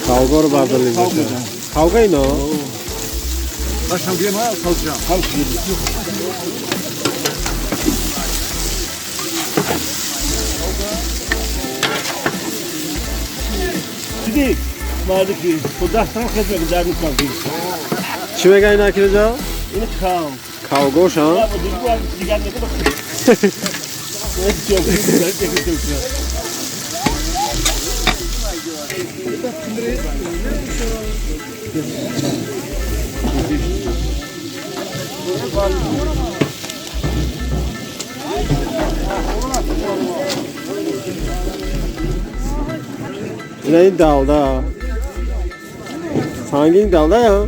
Kavga бардали. Kavga ино? دیدی مردی که خود دستم خدمت در میکنم. Чӣ мега ина, акилҷо? این کام. Кавгош, а? دیگر نکنه. Ина ин далда. Сангин далда я?